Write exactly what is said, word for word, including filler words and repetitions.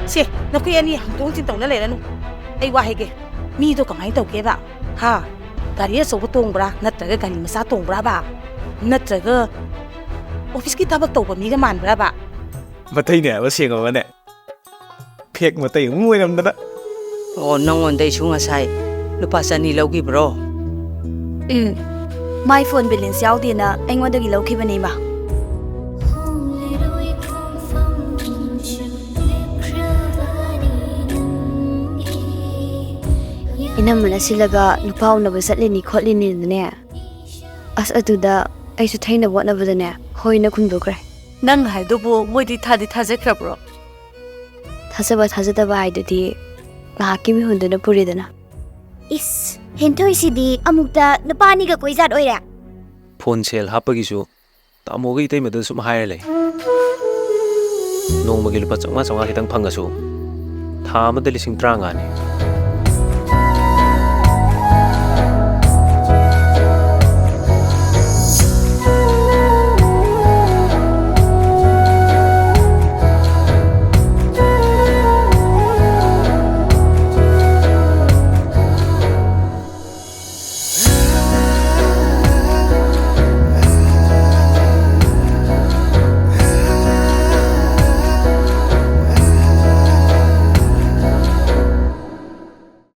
ꯁꯦ, ꯅꯈꯣꯏ ꯑꯅꯤ ꯍꯪꯗꯣꯛ ꯍꯪꯖꯤꯟ ꯇꯧꯅ ꯂꯩꯔꯅꯨ꯫ ꯑꯩ ꯋꯥ ꯍꯥꯏꯒꯦ, ꯃꯤꯗꯣ ꯀꯃꯥꯏꯅ ꯇꯧꯒꯦꯕ? ꯍꯥ? ꯒꯥꯔꯤ ꯑꯆꯧꯕ ꯇꯣꯡꯕ꯭ꯔꯥ, ꯅꯠꯇ꯭ꯔꯒ ꯒꯥꯔꯤ ꯃꯆꯥ ꯇꯣꯡꯕ꯭ꯔꯥꯕ? ꯅꯠꯇ꯭ꯔꯒ ꯑꯣꯐꯤꯁꯀꯤ ꯊꯕꯛ ꯇꯧꯕ ꯃꯤꯒ ꯃꯥꯟꯕ꯭ꯔꯥꯕ? ꯃꯇꯩꯅꯦ ꯍꯥꯏꯕ ꯁꯦꯡꯉꯕꯅꯦ꯫ ꯐꯦꯛ ꯃꯇꯩ ꯑꯃꯨꯛ ꯑꯣꯏꯔꯝꯗꯅ꯫ ꯑꯣ, ꯅꯪꯉꯣꯟꯗꯩꯁꯨ ꯉꯁꯥꯏ ꯂꯨꯄꯥ ꯆꯅꯤ ꯂꯧꯈꯤꯕ꯭ꯔꯣ? ꯎꯝ, ꯃꯥꯏ ꯐꯣꯟ ꯕꯦꯂꯦꯟꯁ ꯌꯥꯎꯗꯦꯅ ꯑꯩꯉꯣꯟꯗꯒꯤ ꯂꯧꯈꯤꯕꯅꯦ, ꯏꯃꯥ꯫ ꯏꯅꯝꯃꯅ ꯁꯤꯜꯂꯒ ꯅꯨꯄꯥ ꯎꯅꯕ ꯆꯠꯂꯤꯅꯤ ꯈꯣꯠꯂꯤꯅꯤꯅꯅꯦ, ꯑꯁ, ꯑꯗꯨꯗ ꯑꯩꯁꯨ ꯊꯩꯅꯕ ꯍꯣꯠꯅꯕꯗꯅꯦ, ꯍꯣꯏꯅ ꯈꯨꯝꯗꯣꯛꯈ꯭ꯔꯦ꯫ ꯅꯪ ꯍꯥꯏꯗꯨꯕꯨ ꯃꯣꯏꯗꯤ ꯊꯥꯗꯤ ꯊꯥꯖꯈ꯭ꯔꯕ꯭ꯔꯣ? ꯊꯥꯖꯕ ꯊꯥꯖꯗꯕ ꯍꯥꯏꯗꯨꯗꯤ ꯉꯥꯏꯍꯥꯛꯀꯤ ꯃꯤꯍꯨꯟꯗꯨꯅ ꯄꯨꯔꯦꯗꯅ꯫ ꯏꯁ, ꯍꯦꯟꯊꯣꯏꯁꯤꯗꯤ ꯑꯃꯨꯛꯇ ꯅꯨꯄꯥ ꯑꯅꯤꯒ ꯀꯣꯏꯖꯥꯠ ꯑꯣꯏꯔꯦ꯫ ꯐꯣꯟ ꯁꯦꯜ ꯍꯥꯞꯄꯒꯤꯁꯨ ꯇꯥꯃꯣꯒ ꯏꯇꯩꯃꯗꯨꯅ ꯁꯨꯝ ꯍꯥꯏꯔ ꯂꯩ꯫ ꯅꯣꯡꯃꯒꯤ ꯂꯨꯄꯥ ꯆꯥꯝꯃꯉꯥ ꯆꯥꯝꯃꯉꯥ ꯈꯤꯇꯪ ꯐꯪꯉꯁꯨ ꯊꯥ ꯑꯃꯗ ꯂꯤꯁꯤꯡ ꯇꯔꯥꯃꯉꯥꯅꯤ꯫